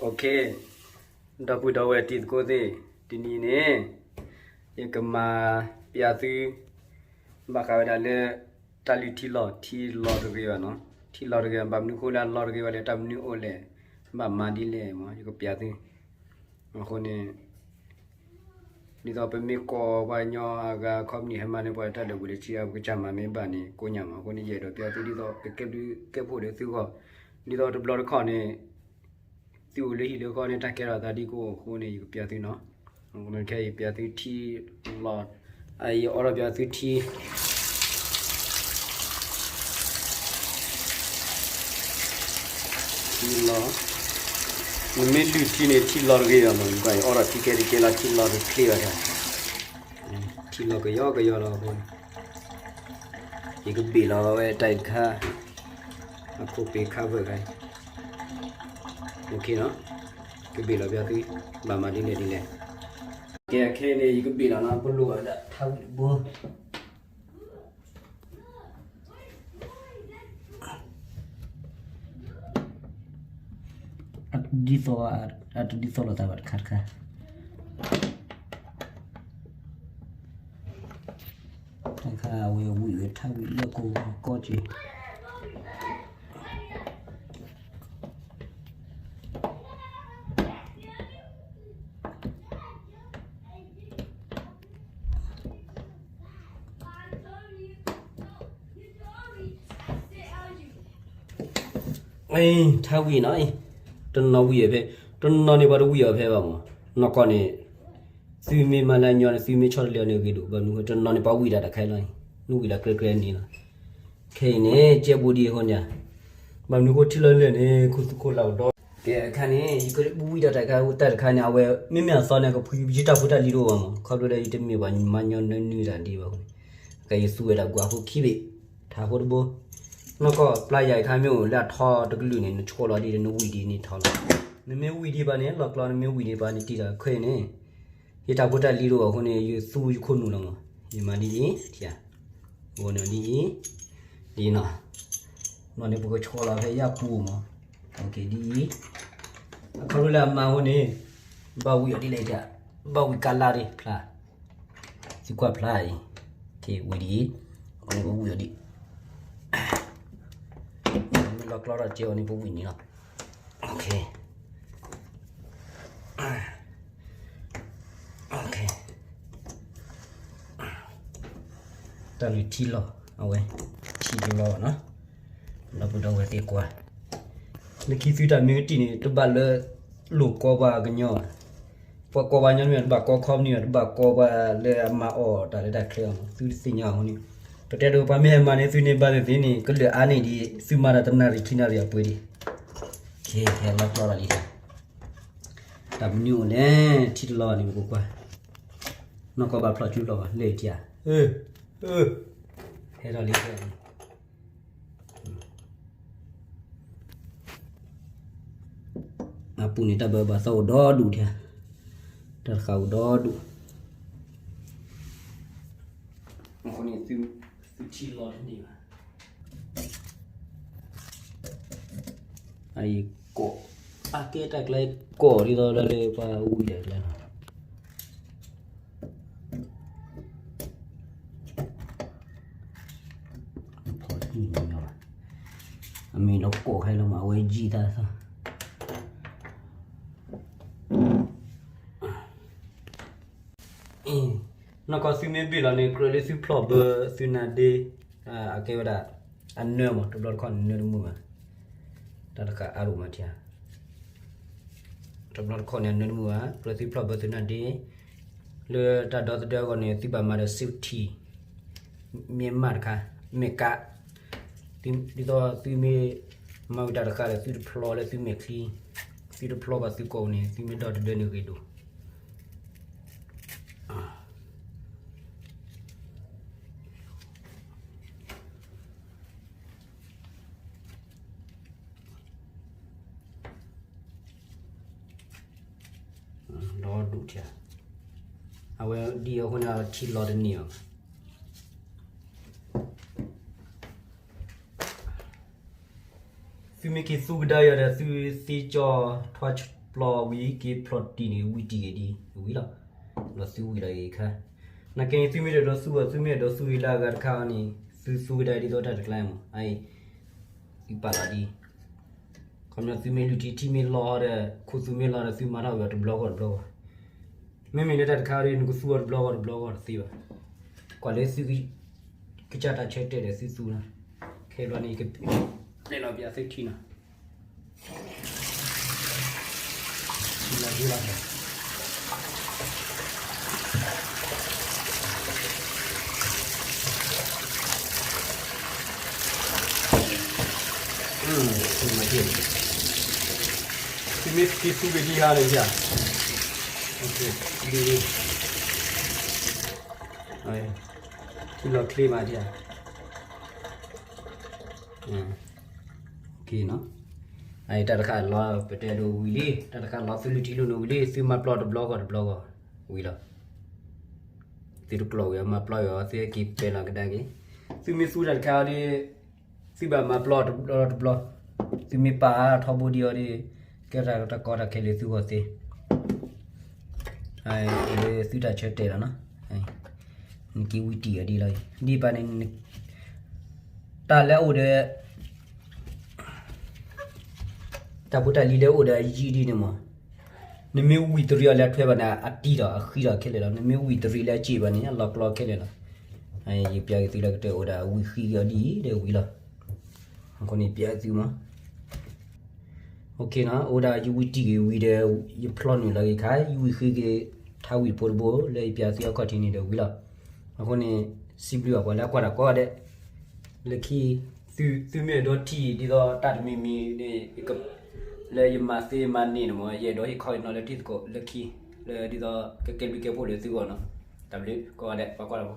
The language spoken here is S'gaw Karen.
Okay, ဒီပုၢ်ဒီဝဲၢ်တံၤသကိးသ့ၣ်, တနံၤန့ၣ် ယကမၤပျးသု ဘၣ်ဃးဝဲဒၣ်လၢ တၢ်လုၢ်ထံလီၢ်, ထံလီၢ်တဂ့ၤဘၣ်နီၤ, ထံလီၢ်တဂ့ၤဘၣ်, ဘၣ်မနုၤဃိလၢအလီၢ်တဂ့ၤဘၣ်လဲၣ်, တၢ်မနုၤအိၣ်လဲၣ်, ဘၣ်မၤဒ်လဲၣ်မး ယကပျးသု. အဃိန့ၣ် ဒ်သိးပမ့ၢ်ကိးပှၤကညီအဂၤ ခီပနံၣ်ဟဲမၤန့ၢ်ပှၤတၢ်ဒုးပူၤလၢဆံးအါ ပကစၢ်မၤမ့ၢ်ဘၣ်န့ၣ် ကိညၣ်မး. အဃိန့ၣ် ယအဲၣ်ဒိးပျးသုဒ်သိး ကကဲဘျုးကဲဖှိၣ်ဒီးသုဂီၢ်, ဒ်သိးတဘျီတခီၣ်န့ၣ် သုအိၣ်လၢဟံၣ်လၢဃီန့ၣ် တၢ်ကဲထီၣ်သးဒ်ကအိၣ်အဃိန့ၣ် ယကပျးသုနီၤ. ခဲအံၤပျးသုထံလီၢ်, အံၤယအိးထီၣ်ပျးသုထံ ထံလီၢ်, နမ့ၢ်လုၢ်ထံန့ၣ် ထံလီၢ်တဂ့ၤဘၣ်မး, ယအိးထီၣ်ထံခဲတကဲလီၤ, ထံလီၢ်တချ့ဘၣ်တၢ်, ထံလီၢ်ကယီကယီလီၤအဃိန့ၣ် ယကဘ့ၣ်လီၤဝဲတၢ်အံၤတခါ, အခိၣ်ပ့ၤ cover ခါအံၤ, okay နီၤ, ကဘ့ၣ်လီၤပျးသု, ဘၣ်မၤဒ်လဲၣ်ဒ်လဲၣ်. ကဲ ခဲအံၤန့ၣ် ယကဘ့ၣ်လီၤနီၤ, ပလိၣ်ဝဲဒၣ်ထါဝံၣ်တဘိ ဒ်သိး အတဒ်သိးလိာ်သးဘၣ်တခါတခါ, တခါအဝဲဝံၣ်ဝဲထါဝံၣ်လၢကိးကီက့ၤ ထါဝံၣ်နီၤ, တနီၤဝံၣ်အီၤဖဲ, တနီၤန့ၣ် ပှၤတဝံၣ်အီၤဖဲဘၣ်မး, နီၢ်ကီၢ်န့ၣ် သုမ့ၢ်မၤလၢအညီန့ၣ် သုမ့ၢ်ဆီတလဲအီၤန့ၣ်ဂ့ၤဒိၣ်, ဘၣ်မနုၤဃိ တနီၤန့ၣ် ပှၤဝံၣ်တၢ်တခါလီၤ, နဝံၣ်လၢကျဲကျဲန့ၣ်လီၤ. ခဲအံၤန့ၣ် ကဲဘိဒံးအဃိန့ၣ်, ဘၣ်မနုၤဃိထံလီၢ်လဲၢ်န့ၣ် ခူသူၣ်ခိၣ်လၢအီၤဒီး, ကဲအခါန့ၣ် ယကဝံၣ်တၢ်တခါ တၢ်တခါန့ၣ် အဝဲ မ့မ့ၢ်အသီန့ၣ် ကဖှံယတၢ်ဖိတၢ်လံၤတအိၣ်ဘၣ်မး, ခီဖျိလၢယတမ့ၢ်ပှၤမၤညီနုၢ်နုၢ်တၢ်ဒံးဘၣ်အဃိန့ၣ်, ကဲယသူဝဲဒၣ်ကွၢ်ဖိခံဘ့ၣ်, ထးဖိတဘိ, နီၢ်ကီၢ်ပျၢ်ယၤအခါမ့ၢ်အိၣ်လၢအထီတကလုာ်န့ၣ် နဆိလီၤဒ်ဒီး နဝံၣ်ဒ်န့ၣ်ထီလီၤ, နမ့ၢ်ဝံၣ်ဒံးဘၣ်န့ၣ် လီၤကျီ, နမ့ၢ်ဝံၣ်ဒံးဘၣ်န့ၣ် တံၢ်တၢ်ခဲအံၤန့ၣ် ယတၢ်ဖိတၢ်လံၤတအိၣ်ဘၣ်အဃိန့ၣ် ယသူယခိၣ်နူာ်လီၤမး, ယမၤဒ်အံၤ, အဃိန့ၣ်ဒ်အံၤ, ဒ်နီၤ, နီၢ်န့ၣ် ပကဆီလီၤဖဲယၢ်ပူၤမး, ဒ်အံၤ, အခီဖျိလၢအမၤအဃိန့ၣ်, ဘၣ်ဝံၣ်အီၤဒ်လဲၣ်, ဘၣ်ဝံၣ်ကလါဒ်ဖျါ, သံကွၢ်ဖျါအံၤ, ဝံၣ်ဒ်အံၤ, အဃိန့ၣ်ပဝံၣ်အီၤဒ် မ့ၢ်လီၤကျီထီၣ်ကဲအီၤန့ၣ် ပဝံၣ်န့ၣ်လီၤ. တၢ်လုၢ်ထံလီၢ်, အဝဲ, ထံတလီၢ်နီၤ, ဒီပုၢ်ဒီဝဲၢ်သ့ၣ်ကွၢ်, လၢခံသုတၢ်မ့ၢ်ကတံၢ်န့ၣ် တဘၣ်လၢ လိာ်ကီပှၤကညီဘၣ် ပှၤကိးပှၤညီနုၢ် တဘၣ်ကိးခီပနံၣ်ဘၣ်, တဘၣ်ကိးပှၤလၢအမၤအီၣ်တၢ်လၢတၢ်ချ့အီၤ, သုတသ့ၣ်ညါအဃိန့ၣ်, ပတဲဒိးပှၤမ့ၢ်ဟဲမၤန့ၣ် သုန့ၢ်ဘၣ်သ့ၣ်သ့ၣ်န့ၣ် ကလၢာ်အါန့ၢ်ဒံး, သုမၤတၢ်တနၣ်ရံၣ်ခံနၣ်ရံၣ်အပှဲၤဒံး, ဟဲလီၤကျီလီၤလံ, တၢ်မနုၤအိၣ်လဲၣ် ထံတလီၢ်န့ၣ် ပကကွၢ်, နီၢ်ကီၢ်ဘၣ်ဖျိးစုလီၢ်ဘၣ် လဲၣ်ထံဧါ, ဟဲထီၣ်လံ အပူၤန့ၣ် တၢ်ဘၢဘၣ်သီအိၣ်ဒီဒူၣ်ထံ, တၢ်တဃာ်အိၣ်ဒီဒူၣ်, အဃိန့ၣ် သုထံလီၤတန့ၢ်ဘၣ်, အံၤကိး, အကဲတၢ်ကျဲကိးဒ်သိးလၢပှၤဝံၣ်တၢ်ကျဲလီၤ. အမ့ၢ်လီၤကိးခဲလၢာ်မး အဝဲယံာ်သးသီ, နီၢ်ကီၢ်သုမ့ၢ်ဘ့ၣ်လီၤန့ၣ် ကြၢးလၢသုဖျီၣ်ဘၢသုနါဒ့, အကဲဝဲဒၣ် အနၢမး တဘျီတခီၣ်န့ၣ်နၢတမုာ်ဘၣ်, တၢ်တဃာ်အါဒိၣ်မးထံဧါ, တဘျီတခီၣ်န့ၣ်အနၢတမုာ်ဘၣ် ကြၢးသုဖျီၣ်ဘၢသုနါဒ့, လၢတၢ်ဒီသဒၢအဂီၢ်န့ၣ် သုဘၣ်မၤဒီး safety မ့ၢ်မးတခါ, မ့ၢ်ကး, ဒ်သိးသုမ့ၢ်မၤဝံၤတၢ်တဃာ်ဒီး သုတဖျီလၢသုမဲာ်ချံ, သုတဖျီဘၣ်သုကိာ်န့ၣ် သုမ့ၢ်ဒီသဒၢန့ၣ်ဂ့ၤဒိၣ် ဒီဒူၣ်ထံ, အဝဲဒ်အဃိန့ၣ် ထံလီၤတန့ၢ်ဘၣ်. သုမ့ၢ်က့ၤသူကဒါယၤဒီး သုသ့ကၠီထွါ ပျီဝံၤက့ၤဖျီၣ်တံၢ်န့ၣ် ဝံတံၢ်က့ၤဒ်ဝံလီၤ. ဒီးသုဝံလီၤဂ့ၤခါ, နာ်က့န့ၣ် သုမ့ၢ်တအဲၣ်ဒိးသူဘၣ်, သုမ့ၢ်အဲၣ်ဒိးသူဂ့ၤလၢအဂၤတခါအံၤန့ၣ် သုသူကဒါဒ်သိးတၢ်တကျါမး, အအံၤ သုပာ်လီၤဒ် ခီပညီသုမ့ၢ်လုၢ်ထံ ထံမ့ၢ်လီၤဒီး ခိၣ်သူမ့ၢ်လီၤဒီး သုမၤထီၣ်ဝံၤအီၤတဘျီဂီၢ်တဘျီဂီၢ်, မ့မ့ၢ်လၢတၢ်တခါအံၤ နကသူအီၤတဘျီဂီၢ်တဘျီဂီၢ်တသ့ဘၣ်. ကွၢ်လၢသု ကစၢ်တၢ်ဆၢတဲာ်ဒီးသုသူနီၤ, ခဲဘျီန့ၣ် ကပျဲလီၤပၠးသုထံနီၤ. သုမ့ၢ်က့ၤသူက့ၤဒံဟါန့ၣ်ယါ, ထံလီၤချ့မးဒံဧါ, နီၤ, တၢ်တခါလီၤပတဲဒိးဝံၤလံ, တၢ်တခါလီၤသုလုၢ်ထံလုၢ်နိဝံၤလံ, သုမၤပျီတဘျီဂီၢ်တဘျီဂီၢ်ဝံၤလီၤ. သုတကျိးဝံၤအမၤပျီအီၤ သုဟဲက့ၤပဲာ်လီၤကဒါက့ၤ, သုမ့ၢ်သူတၢ်တခါအံၤဒီး သုဘၣ်မၤပျီတဘျီတဘျီ, သုမ့ၢ်ပာ်ထီဘိဒံးအီၤဒီး ကဲတၢ်တကီတၢ်ခဲလၢာ်သုဂီၢ်သ့ လၢသုတၢ်ဆၢတဲာ်လီၤနီၤ, နက့ၤဝံတံၢ်အီၤဒ်လီၤ, ဒ်ပာ်န့ၣ် တၢ်လၢအအိၣ်ဒီး တၢ်ဖိတၢ်လံၤလၢအအိၣ်ဒီးအယံာ်ဒ်န့ၣ်မး, နမ့ၢ်ဝံတရံးအီၤလၢအထွဲဘၣ်န့ၣ် အတံၢ်ဒီးအဃံဒီးခဲလၢာ်လီၤ, နမ့ၢ်ဝံတရံးလၢအစ့ၣ်ဘၣ်န့ၣ် အလီၤကျီခဲလၢာ်လီၤ. ယပျးက့ၤသုလၢကတၢၢ်အိၣ်ဒီးအဝံဃံက့ၤအီၤဒ်အံၤဒီးဝံၤလီၤ. အဃိန့ၣ်ပျးသုမး အိၣ်ဒီးယဝံတံၢ်က့ၤဝံၤဒီး ယဖျီနုာ်လီၤဂ့ၤခါ ယဝံဃံက့ၤ ထါဝံၤဖိတဘိလၢယပျးသုအခီၣ်ထံးန့ၣ်ဒီးဝံၤလီၤ. အဃိန့ၣ် စံးဘျုးဘၣ်ပှၤလၢအကွၢ်တၢ်ကိးဂၤဒဲး, လၢခံ သုမ့ၢ်အဲၣ်ဒိးထံၣ်ဒ်သိးတၢ်တမံၤမံၤန့ၣ် လၢယမၤသ့မၤန့ၢ်န့ၣ်မး ယအဲၣ်ဒိးဟ့ၣ်ခီဟ့ၣ်နီၤလၢထံသကိးလၢခံ လၢဒ်သိးကကဲဘျုးကဲဖှိၣ်လၢသုဂီၢ်နီၤ. တၢ်ဘျုးကိးဂၤဒဲး ပှၤကွၢ်တၢ်ဖိ